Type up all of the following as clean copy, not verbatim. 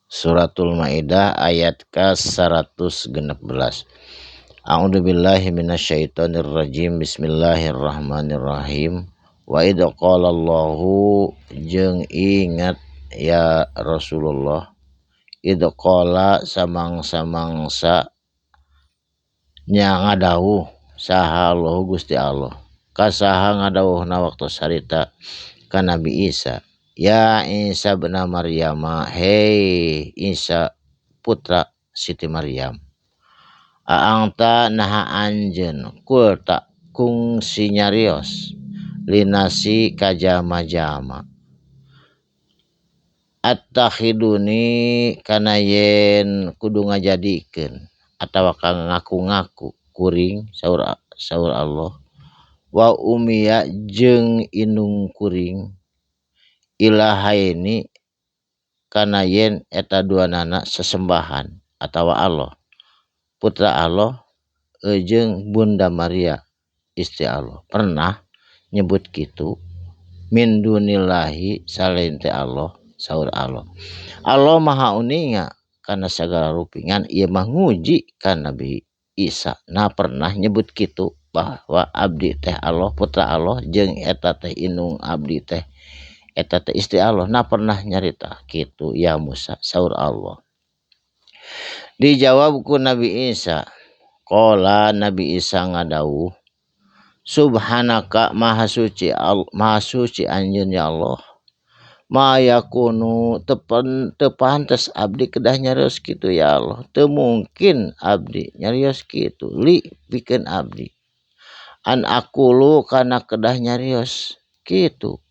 Suratul Maidah ayat ka 116. A'udzubillahi minasyaitonirrajim. Bismillahirrahmanirrahim. Wa idz qala Allahu, jeung ingat ya Rasulullah, idz qala samangsa-mangsa nya ngadawuh saha Allahu Gusti Allah. Ka saha ngadawuhna waktu harita? Ka Nabi Isa. Ya Isa ibna Maryama, hei Isa putra Siti Maryam. Aangta, naha anjeun, qulta kungsi nyarios, linnasi ka jalma-jalma, ittakhiduni kana yen kudu ngajadikeun atawa ka ngaku-ngaku kuring, saur saur Allah, wa ummiya jeung indung kuring, ilahaini kana yen eta duanana sesembahan atawa Allah, putra Allah jeung Bunda Maria istri Allah, pernah nyebut kitu, min dunillahi salain teh Allah? Saur Allah, Allah Maha uninga kana sagala rupi, ngan ieu mah nguji ka Nabi Isa. Nah, pernah nyebut kitu bahwa abdi teh Allah, putra Allah, jeung eta teh indung abdi teh eta teh istri Allah? Nah, pernah nyarita kitu ya Musa? Saur Allah. Dijawab ku Nabi Isa, qala, Nabi Isa ngadawuh, subhanaka, maha suci, maha suci anjeun ya Allah, ma yakunu teu pantes abdi kedah nyarios kitu ya Allah, teu mungkin abdi nyarios kitu, li pikeun abdi, an aqulu kana kedah nyarios kitu,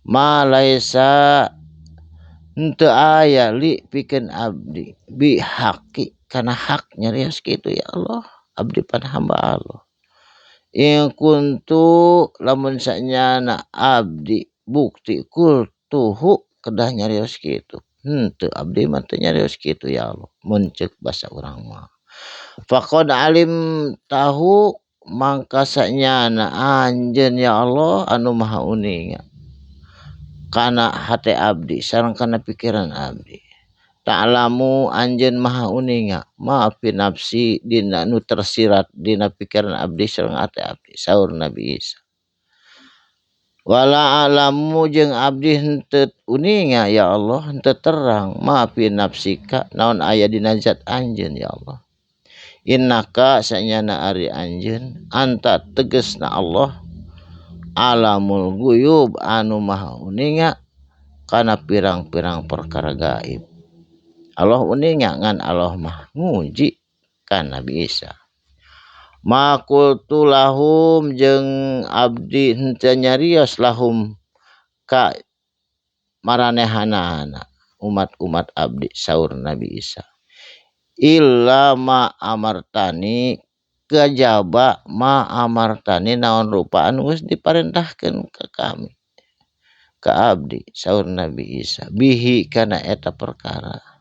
ma laisa henteu aya, li pikeun abdi, bi haqqi kana hak nyarios kitu ya Allah, abdi pan hamba Allah. In kuntu lamun sanyana abdi bukti, qultuhu kedah nyarios kitu, henteu, abdi mah teu nyarios kitu ya Allah, mun ceuk basa urang mah, faqad alimtahu mangka sanyana anjeun ya Allah anu maha uninga kana hate abdi sareng kana pikiran abdi. Ta'lamu anjeun maha uninga, ma fi nafsi dina nu tersirat dina pikiran abdi sareng hate abdi, saur Nabi Isa. Wala a'lamu jeung abdi henteu uninga ya Allah, henteu terang, ma fi nafsika naon aya dina zat anjeun ya Allah. Innaka sanyana ari anjeun, anta tegesna Allah, alamul guyub anu maha uninga kana pirang-pirang perkara gaib. Allah uninga, ngan Allah mah nguji ka Nabi Isa. Ma qultu lahum jeung abdi henteu nyarios, lahum ka maranehanana umat-umat abdi, saur Nabi Isa, illa ma amartani kajaba ma amartani naon rupa anu geus diparentahkeun ka kami, ka abdi, saur Nabi Isa, bihi kana eta perkara,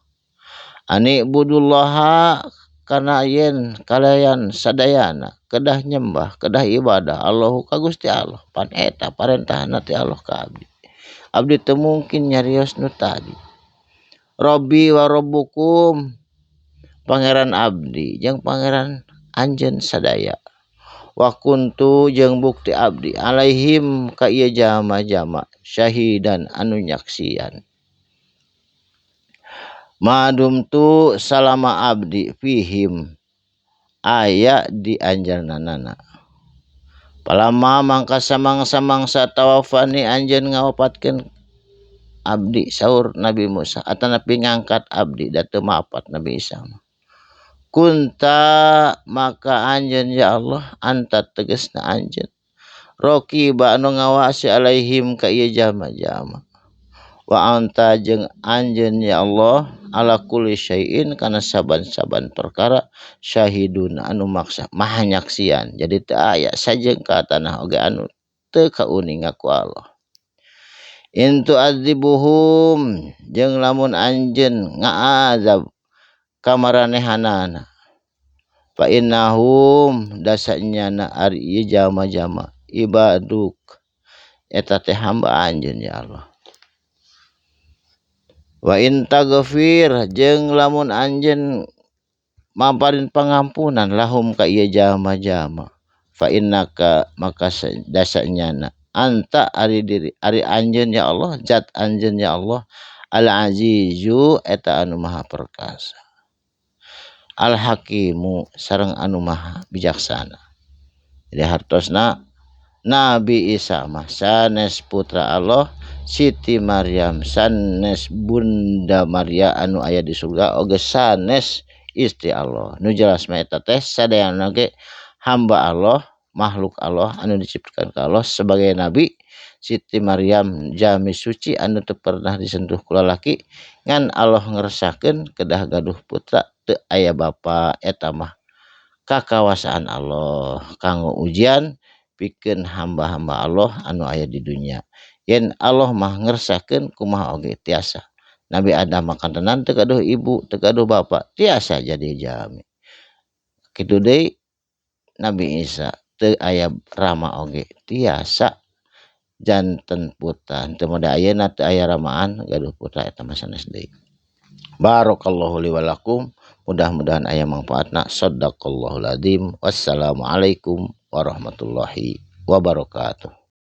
ani budullaha kana yen kalayan sadayana kedah nyembah, kedah ibadah, Allahu ka Gusti Allah. Pan eta parentahna ti Allah ka abdi, abdi teu mungkin nyarios nu tadi. Robbi wa rabbukum, pangeran abdi jeung pangeran anjeun sadaya. Wa kuntu jeung bukti abdi, alaihim ka ieu jalma-jalma, syahidan anu nyaksian, madumtu salama abdi, fihim aya di anjeunna. Falamma mangka samangsa-mangsa, tawaffani anjeun ngawapatkeun abdi, saur Nabi Musa, atanapi ngangkat abdi, da teu mapat Nabi Isa mah, kunta maka anjeun ya Allah, anta tegesna anjeun, raqiba anu ngawasi, alaihim ka ieu jalma-jalma, wa anta jeung anjeun ya Allah, ala kulli syai'in kana saban-saban perkara, syahidun anu maksa maha nyaksian. Jadi teu aya sajengkal tanah oge anu teu kauninga ku Allah. In tu'adzibuhum jeung lamun anjeun ngaazab ka maranehanana, fa innahum da sanyana ari ieu jalma-jalma, ibaduk eta teh hamba anjeun ya Allah. Wa in taghfir jeung lamun anjeun mamparin pangampunan lahum ka ieu jalma-jalma fa innaka maka dasa nyana anta ari diri ari anjeun ya Allah zat anjeun ya Allah al azizu eta anu maha perkasa al hakimu sareng anu maha bijaksana. Jadi hartosna Nabi Isa mah sanes putra Allah, Siti Maryam sanes Bunda Maria anu aya di surga oge sanes istri Allah. Nu jelas mah eta teh sadayana ge hamba Allah, makhluk Allah anu diciptakan ka Allah sebagai nabi. Siti Maryam jami suci anu teu pernah disentuh ku lalaki ngan Allah ngersakeun kedah gaduh putra teu aya bapa eta mah kakawasaan Allah kanggo ujian pikeun hamba-hamba Allah anu aya di dunia. Yen Allah mah ngersakeun kumaha oge tiasa. Nabi Adam mah kantenan teu gaduh ibu, teu gaduh bapa, tiasa jadi jalmi. Kitu deui Nabi Isa teu aya rama oge tiasa janten putra. Teu mode ayeuna teu aya ramaan gaduh putra eta mah sanes deui. Barakallahu li wa lakum, mudah-mudahan aya manfaatna. Shadaqallahul adzim. Wassalamualaikum warahmatullahi wabarakatuh.